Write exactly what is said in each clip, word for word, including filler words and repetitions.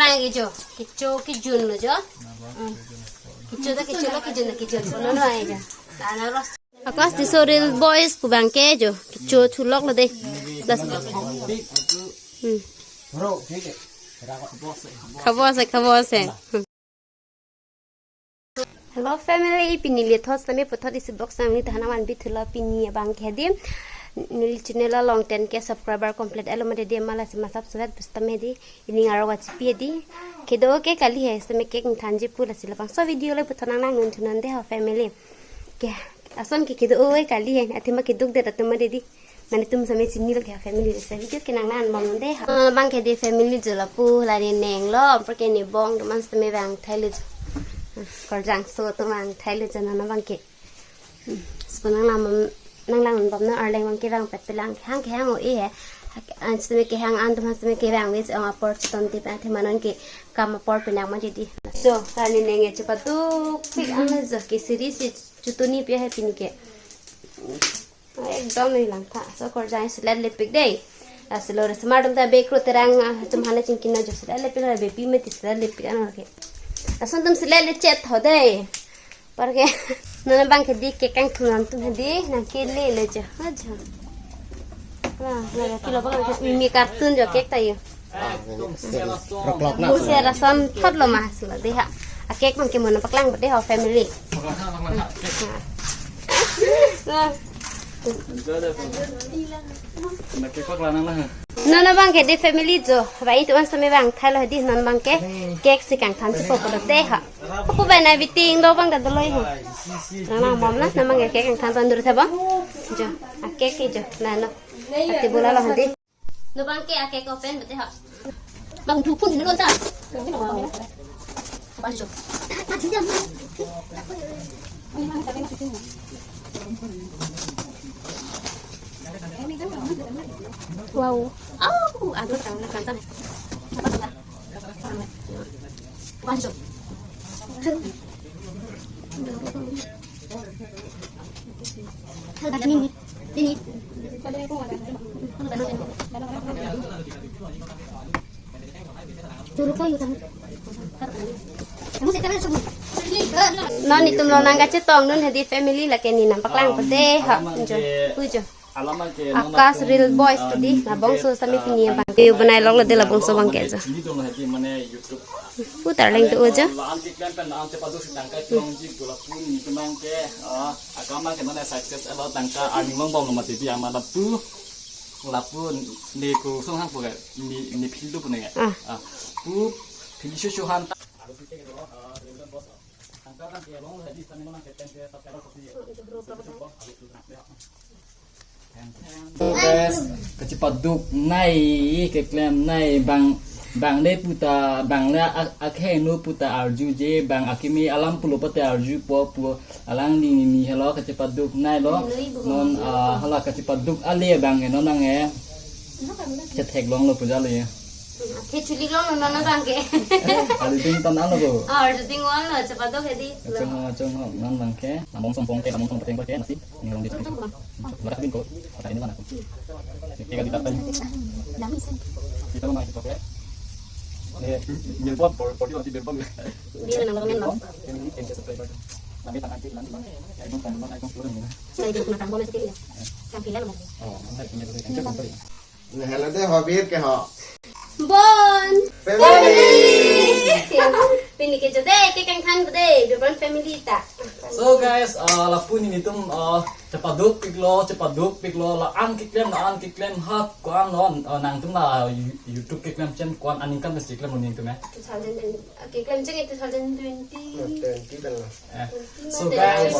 Ang kecho, kecho kejun lo jo. Hmm. Kecho ta kecho lo, kejun ta kejun. Kono no ai jo. Tana ros. Akas di so real boys pu abang ke jo. Kecho chulok lo de. Das. Hmm. Khabose, khabose. Hmm. Hello family, pini le thos tame puthot isi box nangli tahan awan bithulo pini abang ke di. Neli channel along ten K subscriber complete alo mate di mala si masap surat bus tame di. Ini ngaro wachipi di. Kedo ke kali he, tame cake thanji pu lasi labangso video le puthot nang nang nun thunon de ho family. Ke ason ke kedo ke kali he, athema keduk de atum mate di. Nangtum same chini lo ke family le sa video ke nang nang bom de. Ah, abang ke di family jo lapu la ne neng lo, apor ke ne bong teman same vang thai le jo. Korjang so atum vang thai le jo non abang ke. Hmm, sepo nang lang bom, nang lang bom na arleng abang ke vang pet pelang hang ke hang o e he. An same ke hang an teman same ke vang ves ang apor chiton tip an teman non ke kam apor penang ma di. So, la ne neng e chepaduk pik ang jo ke siri si chutuni pi he pini ke. Ekdom ni langtha. So korjang selet lepik dei. Asilo re semar dum ta bek ro terang, ah, chum hana chingkin na jo selet lepik na bepi meti selet lepik ano ke. Ason tum selet lechet ho dei. Apor ke non abang ke di cake kangthu non tum di nang ke le le jo. Ha jo. Wah, na kilo abang mi carton jo cake ta yo. Ah, ini steady. Roklok na. Buse rason thot lo mas lo de ha. A cake abang ke mo nang paklang de ho family. Nah. Non abang ke di family jo. Ba itu an same vang thai lo di non abang ke. Cake si kangthan si popo de ha. Popo ba na biting do abang da dolo ho. Nang nang bom na, non abang ke cake kangthan ton dur tha bang. Jo. A cake ke jo. Na no. Ati bola lo hadi. Non abang ke a cake open bete ha. Bang thupun ni lo ta. Bang jo. Wow. Oh, aku tak nak kata. Bang jo. Non itum lo nang kachetong non hadi family lake ne nang paklang pete ha. Jo. Pujo. Alam ke non Akas abang ke, Real Boys ah, tadi, YouTube labangso ke, sami ah, pini abang. Video banai lok lo de labangso abang ke jo. Ini dong hadi mane YouTube. Putar leng tu jo. La an keklem pen an chepaduk si tangka chong ji gula pun ni temang ke, ah, akam ke non success alo tangka earning long bom lo mati di ama lapu. Lapu ni ku song hang pu ke, ni, ni phil tu pu ne. Ah. Ah, pu phil shu shu han ta. So guys, kachepaduk nai, keklem nai, bang, bang le puta, bang le a-, akhei nu puta arju je, bang akimi alam pulo pate arju po pu, alang di ni ni helo kachepaduk nai lo, non, ah, hala kachepaduk ale bang e non nang e, chetheklong lo puja le. Kechuli long non abang ke. Alu ding tan alo ko. Ah, alu ding wan lo, chepaduk hadi. Chong ho, chong ho, non abang ke. Namong sompong ke, namong sompong ke, nasi. Ni long di. Mara bin ko. Kata ini mana? Tiga di kata. Kita lo naik ke. Ni, ni buat por, por di nanti bebam. Dia nang lo men lo. Ini, ini subscriber. Nami tangan kiri nanti. Saya itu nak tambah lagi ya. Sampai lah. Oh, nanti ini dulu. Ini kan tadi. Hello de, hobit ke ho. Bon. Family. Pini ke jo de, cake kangthan de, Bebon family ta. So guys, uh, lapu ni nitum, uh, chepaduk piklo, chepaduk piklo, la an keklem, la an keklem ha, ko-an lo, uh, nangtum la, uh, You-, YouTube keklem chen, ko-an aningkan si keklem lo nitum eh. Two thousand twenty, uh, keklem chen two thousand twenty. Twenty kan lo. Eh, so guys,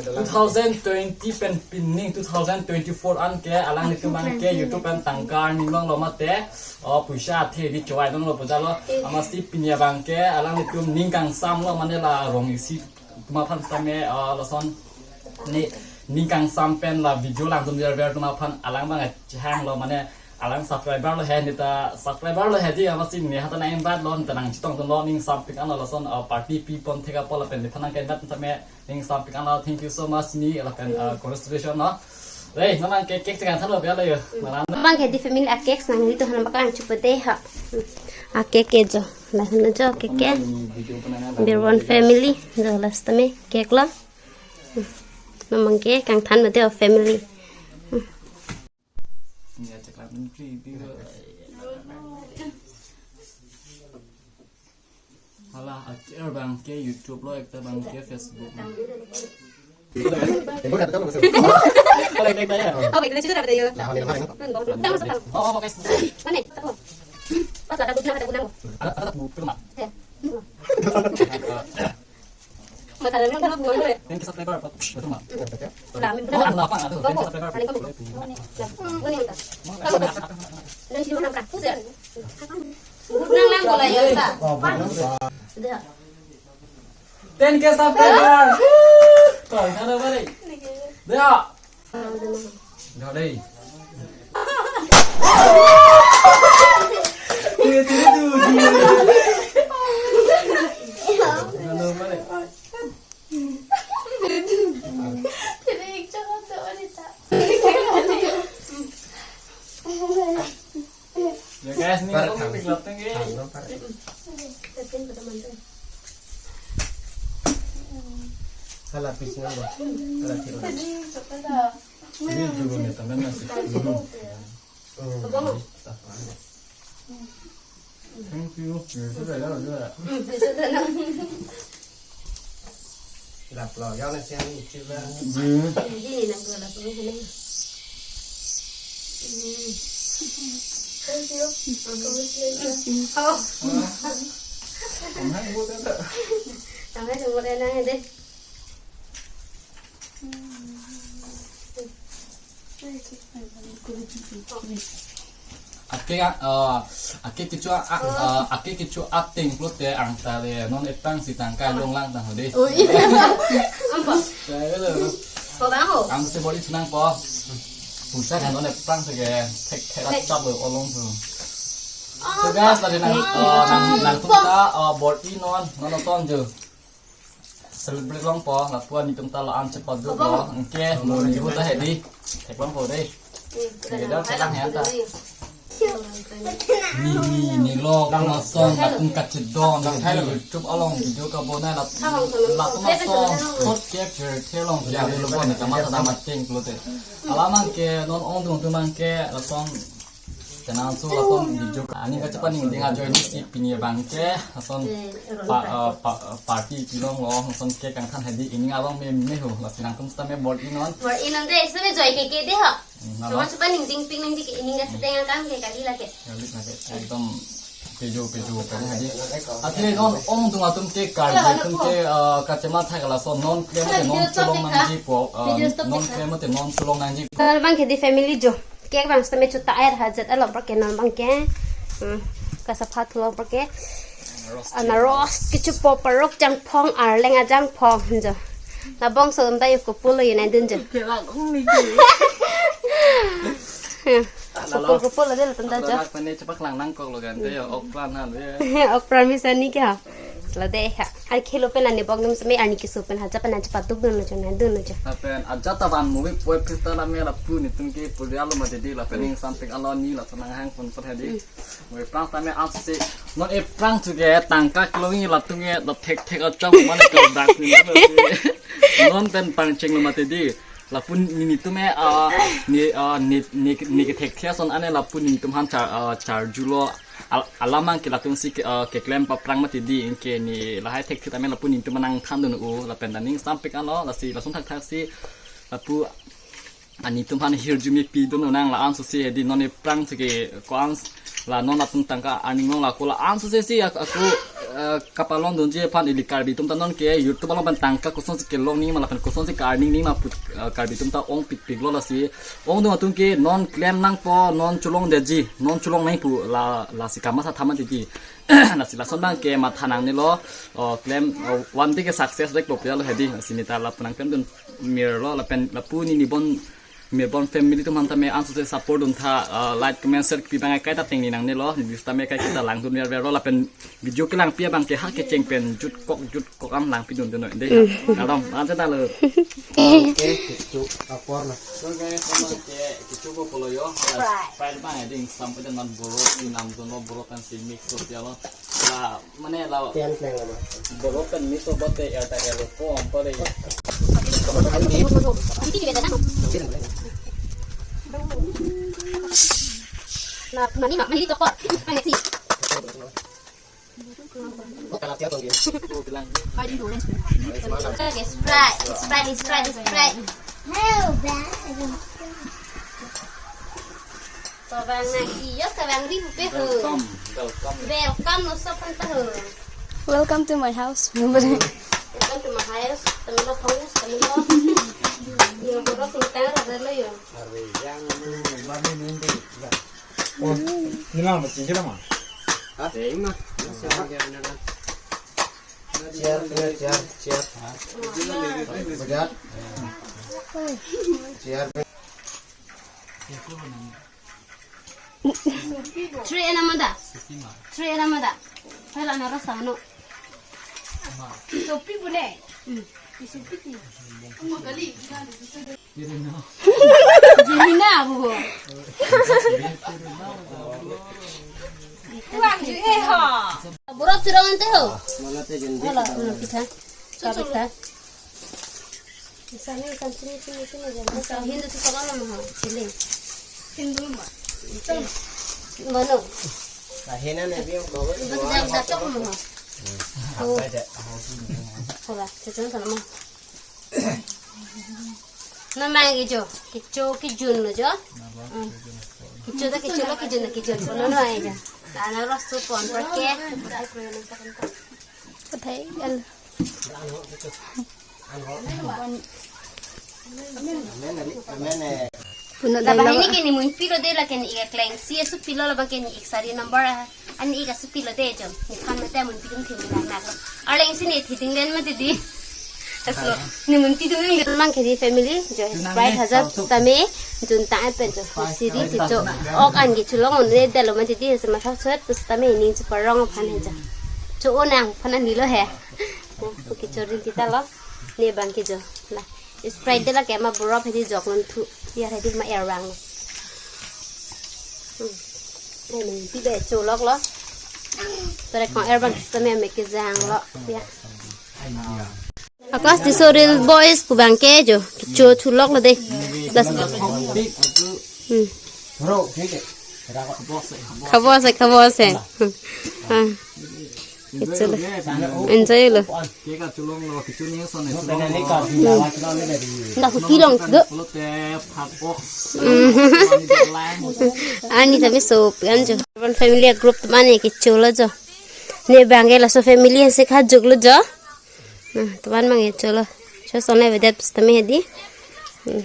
two thousand twenty pen pining two thousand twenty-four an ke alanglitum an ke YouTube pen tangka earning long lo mate, oh, puisa athe di chowai long lo puja lo, amatsi pini abang ke alanglitum ning kangsam lo mane la rong isi atum aphan tame, oh, lason ne ning kangsam pen la video langdun ver ver atum aphan alang abang chehang lo mane alang subscriber lo he, neta subscriber lo he di, amatsi ne hata nang invite lo, neta nangchetongdun lo, ning sampik an lo lason, uh, party pi pon thek apot lapen nephan nang ke invite tame ning sampik an lo, thank you so much ni lapen, uh, congratulations no. Hey, non abang ke cake chekangthan lo biar lo yo. Malam. Abang ke di family a cake nangli to han paklang chupo de ha. A cake ke jo. Lahin jo cake ke. Birbon family jo last time cake lo. Namang ke kangthan mate o family. Hala, akhir bang ke YouTube lo, ekta bang ke Facebook lo. Ten K subscriber. Tuh, sana balik. Dah. Dah deh. Dia tidak tu. Sana balik. Ya guys, ini Par aku thang. Pik lapteng, eh. Thang, no, par. Hala, pis nang, bo. Hala, tiro. Ini juga nih, teman masih. Hmm. Thank you. Ya, sudah, ya, sudah. Laplo, ya, nasi yang lucu lah. Hmm. Ini nang dua laplo ini. Hmm. Thank you. Oh. Tama semua dah deh. Ake, ah, ake kecho, ah, ah, ake kecho ateng pulote angta le non epang si tangka longlang tang ho dei. Oh, iya. Apa? Saya lo. Kau tahu? Ang se bor-i chenangpo. Pusa kan non epang se ke thek thek chap lo olong tu. So guys, tadi nang, eh, nang, nangtum ta, eh, bor-i non, non nonton jo. Celebrate longpo, lapu-an netum ta la-an chepaduk lo, anke mo ni hu ta hedi, theklongpo dei. Keda chelang hen ta. Ni, ni, ni lo, kung ason, latum kachedon, YouTube along video kabonai, la, latum ason, short ke pher thelong, ya, lo bon, kamatha dam ateng pulote. Alam anke, non ongdung atum anke, lason, Tenang so lason video aning kachepaningding ajoine si pini abang ke lason pa, eh, pa, eh, party pilong lo lason ke kangthan hedi, ining abang me me ho, lasi nangtum seta me bor-i non. Bor-i non dei, seta me joy ke ke dei ho. Hmm, nalo. Cuma chepaningding pik nangji ke ining kasedeng akam ke kali lake. Kali lake, ekdom pejo pejo kali hedi. Athe non ongdung atum ke Karbi atum ke, eh, kachematha ke lason non klem ke non cholong nangjipo, eh, non klem ke non cholong nangji. Labang ke di family jo. Cake bang seta me chuta air hajat alo bra ke non bang ke. Hmm. Kasapha thulo bra ke. Ana roast kecho po parok jangphong arleng ajangphong jo. Labangso ta yo kopul lo yun adun jo. Ke lang kung ni ke. Hmm. Kopul kopul lo dei latum ta jo. Ladak pani chepak lang nangkok lo kan te yo okpran hal ya. Okpran misa ni kya? Sela dei ha. Ar khelo pen ani bok num seme ani keso pen haja pen haja patuk dun lo jon dun lo jon. Lapen ajat avan movie poi phista la me lapu netum ke purial lo mati dei lapen ning sampik alo ni la sonang hang pon pon hedi. Mo ephrang tame apsi. Non ephrang chuge tangka kelong ni latum ke la thek thek achong mane ke dak ni lo ke. Non pen pangcheng lo mati dei. Lapu ni netum e, ah, ni, ah, ni, ni, ni kethek thia son ane lapu netum han char, ah, charjulo. Al-, alamang ke latum si ke, ah, keklem paphrang mati dei anke ni lahai thek thit amen lapu netum nangthan dun u lapen ta ning sampik alo lasi lason thakthak si lapu, ah, netum han hirjume pidun nang la-an so si hedi non ephrang si ke ko-an la non latum tangka earning long la ko la-an so si si ak-, ako, eh, kapalong dunji aphan ili Karbi atum ta non ke YouTube along pen tangka koson si kelong nangji ma lapen koson si ka-earning nangji ma pu, eh, Karbi atum ta ongpik pik lo lasi. Ongdung atum ke non klem nangpo, non cholong detji, non cholong nangpo la, lasi kamatha tha mati dei. Lasi lason bang ke matha nangne lo, oh, klem, oh, one day ke success dek lo pia lo hedi, lasi neta lapu nangklem dun mir lo, lapen lapu ni ni bon, mir bon family atum han tame anso se support dun tha, ah, like, comment, share kipi bang kai ta tengni nangne lo, news tame kai kita lang dun ver ver lo, lapen video kelang pi abang ke ha kecheng pen jutkok jutkok an lang pidun dun dei. Hmm. Kadam, ansa ta lo. Okay, kecho apor na. So guys, sama ke kecho ko polo yo. Fry. Fry bang, I think, sampai dengan borot, inam dun lo, borot kan si mix up ya lo. La, mane la. Ten pleng la ma. Bolo pen mi so bote ya ta ya lo po am pare. Na, mani ma, mani to ko. Mani si. Sprite, Sprite, Sprite, Sprite. Hello, Beth. Kabang nangji, yo kabang ri pupe ho. Welcome, welcome. Welcome, no sopan ta ho. Welcome to my house. Welcome to my house. Kami lo house, kami lo. Yo, borok sing tang ra lo yo. Are yang mana ni ni. Oh, ni lang macam mana? Hah? Eh, ima. Chair, chair, chair, chair. Berat. Chair. Three ana mada. Three ana mada. Hala na rasa no. Sopi bune. Hmm. Sopi ti. Jimina abu. Wang ju eh ha. Borok churang ante ho. Hala, hmm, pitha. Ka pitha. Sani, sani, sini, sini, sini, sini. Hindu si salam nama ha. Sini. Hindu ma. Mano. Kahina ne bi ko. Betul dah dah cok nama ha. Oh. Apa ada? Hola, cocok sama. Nama yang hijau. Kecho kejun lo jo. Hmm. Kecho ta kecho lo, kejun ta kejun. Kono no aja. Ana ros tu pon perke. Pathai al. Puno dai lo. Labang ini ke ne munpi lo de, la ke ne ik akleng si asopi lo, labang ke ne ik sari number a. Ani ik asopi lo de jo. Nephan mate munpi dun thim lang nak lo. Arleng si ne thiding len mati di. Aslo. Ne munpi dun lang. Mang ke di family jo. Sprite hajar tame. Jun ta pen jo. Siri si jo. Ok an ke chulong on ne dalo mati di. Sema thak suet. Tame ning si parong aphan he jo. Cho onang aphan ani lo he. Ko, ko kecho rinti ta lo. Ne bang ke jo. La. Sprite de la ke ma borok hedi jok non thu. Ya hedi ma er bang. Hmm. Ini pibe cholok lo. Tore kong er bang sitame me kejang lo. Ya. Akas di soril boys pu bang ke jo. Cho chulok lo de. Plus. Hmm. Khabose, khabose. Ah. Enjoy lo. Enjoy lo. Dak kelong do. Hmm. Ani tame sopi an jo. One family group mane kecho lo jo. Ne bang ke laso family si kha jok lo jo. Nah, teman mang ya cholo. Cho sone vedet sitame hedi. Hmm.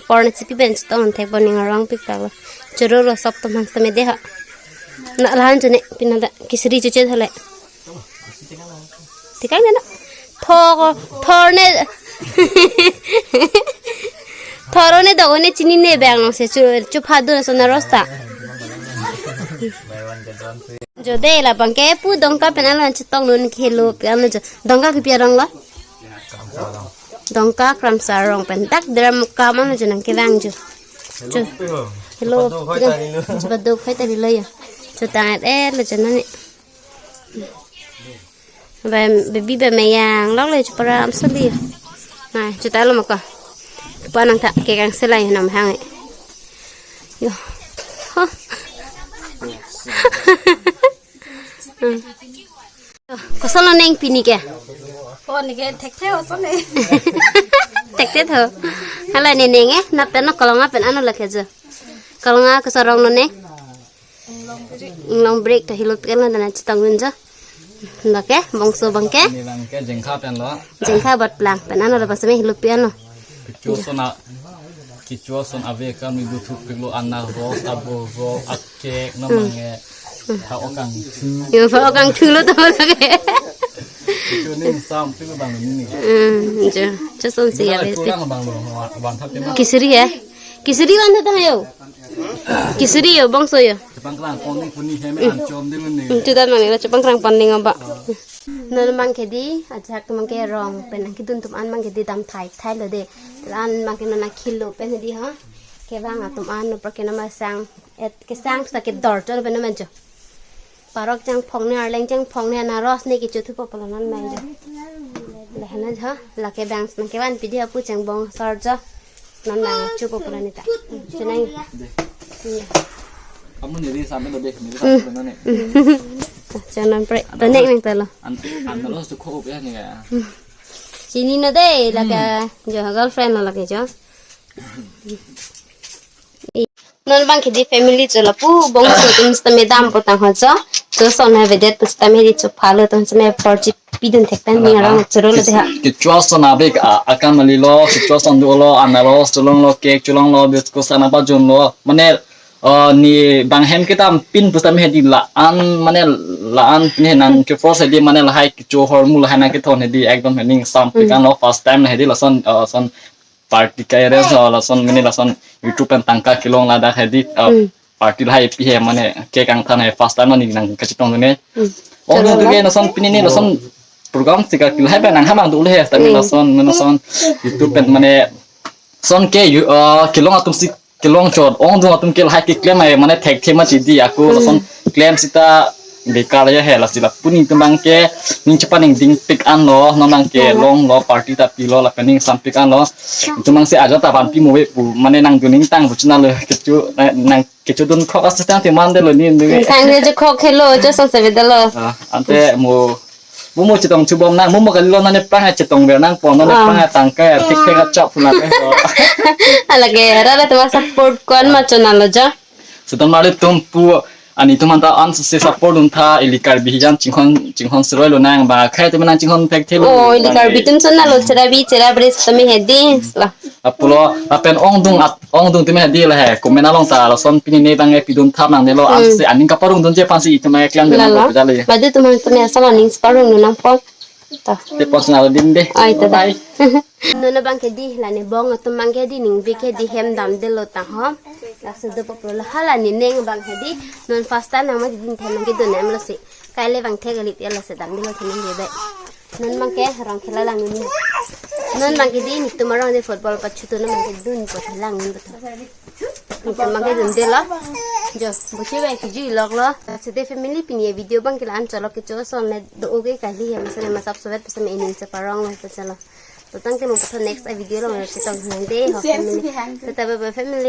Apor ne chipi pen chitong thek boning arong pik tak lo. Choro ro sop teman sitame de ha. Na lahan chone pina da kisri chuche thale. Tikang ne na. Tho ko, thor ne. Thor ne do ne chini ne bang nong se chu, chu phadu na sona rosta. Jode labang ke pu Dongka pen alo chetong nun khelo pi ano jo. Dongka kipi arong lo? Dongka Kramsa arong pen dak dram kam ano jo nang kevang jo. Jo. Hello. Chepado phai tari lo ya. Chutang eh lo jo nani. Ba baby ba mayang lok le chupara am soli. Nah, chuta lo maka. Pa nang tha ke kang selai nam hang. Yo. Ha. Hmm. Koson lo neng pini ke? Oh, ne ke thekthe koson ne. Thekthe tho. Hala ne neng eh, na pen no kolonga pen ano lake jo. Kolonga koson arong lo ne. Inglong break ta hilo pen lo dana chitang win jo. Lake, bongso bang ke. Ini bang ke jengkha pen lo. Jengkha bat plang pen ano lo pasame hilo pen lo. Kecho sona. Kecho son ave kami buthuk pilo ana ro abo ro akek no mange. Pha okang thu. Yo pha okang thu lo to lake. Kecho ni sam pilo bang ni. Hmm, jo. Cho son si ave. Kurang bang lo. Wan thap tema. Kisri ya. Kisri wan thap yo. Kisri yo bongso yo. Chepangkrang pon ni puni hem an chom ding ni. Hmm, chuta mang ni chepangkrang pon ding aba. Non mang ke di, ajak mang ke rong pen nang kidun tum an mang ke di dam thai thai lo de. An mang ke non khelo pen di ha. Kevang atum an no perke nama sang et kesang ta kedor chon pen manjo. Parok chengphong ne, arleng chengphong ne, anaros ne kecho thupo pulo non abang jo. Lahena jo, lake abang nangkevan pidi apu chengbong sar jo. Non abang chopo pulo neta. Chenang. Dei. Iya. Kamu niri sampai lo dei, niri sampai lo ne. Chenang pre. Tonek nang telo. An, anaros tu kok ya ne ya. Chinine dei, lake jo girlfriend lo lake jo. Non abang ke dei family cho lapu bongso atum sitame dampo tangho cho. Cho ason avedet pu sitame dei cho phalo atum sitame porchi pidun thek pen ning arong choro lo dei ha. Kecho ason abek a, akam ali lo, kecho ason dolo, anaros cholong lo, cake cholong lo, biscuit sana pajun lo. Mane, eh, ne abang hem kedam pin pu sitame dei la-an, mane la-an pin he nangkeforce dei, mane lahai kecho ahormu lahai nangkethon dei ekdom he ning sampik an lo first time he dei lason, eh, son party ka-arrange lo lason mane lason YouTube pen tangka kelong ladak he dei, uh, Hmm. party lahai pi he mane cake kangthan he first time mane nangkachetong ne. Hmm. Oh, Chalo dei la. Ke lason pini ne lason program si ka lahai pen nanghamang dolo he, tapi Hmm. lason mane lason YouTube pen mane lason ke you, uh, kelong atum si kelong chot, ongdung atum ke lahai keklem ai mane thekthe ma chidi ako Hmm. lason klem sita bekar ya he lasi lapu netum abang ke ning chepaningding pik an lo, non abang ke Hmm. long lo, party ta pilo, lapen ning sampik an lo. Netum abang si ajat ta vanpi mo ve pu, mane nangdun ning tang pu china lo kecho, nang kechodun khok asistang te man dei lo ne ne. Tang dei jo khok helo, cho ason si avedetlo. Ah, ante mo, mo mo chetong chubom nang, mo mo kali lo non ne pang chetong ver nangpo, non ne Ah. pang tangka thik thik achap pu nang. Alake, rara atum support ko-an ma chonalo jo. Sudon mari atum pu, ani atum anta an si support duntha, ili Karbi hijan chinghon, chinghon seroi lo nang ba, khei atum nang chinghon thekthelo. Oh, ili Karbi atum chonalo, cherabi, cherabre sitame he dei, la. Apulo, lapen ongdung at, ongdung atum he dei la he, comment along ta, lason pini ne abang e pidun thap nangne lo, Hmm. ansi aning kaparong dunji aphansi itum e klem dei La nang la. ko pejale. Badu atum sitame asal aning separong dun nangpo. Ta. Te pon sona lo dei dei. Ai, ta, ta. Bye. Non abang ke dei, la ne bong atum abang ke dei, ning bik ke dei hem damdetlo tangho. Laso dopo pulo hala ne ning abang ke dei. Non first time nang ma dei dei hem kedun hem lo si. Kaile abang thek alit ya lo si damdetlo thanang dei be. Non abang ke rong khela lang ne. Non abang ke dei netum arong dei football pachutu non abang ke dunpo thelang ne. Netum abang ke dundetlo. Jo, bochi bai kejui loklo. Seta family pini video abang ke la-an cholo, kecho ason le do-o ke kali hem sitame masap sovet sitame ining cheparong lo chalo. To tangte mo puthot next a video along chetong nang dei ho family. Tata bye bye family.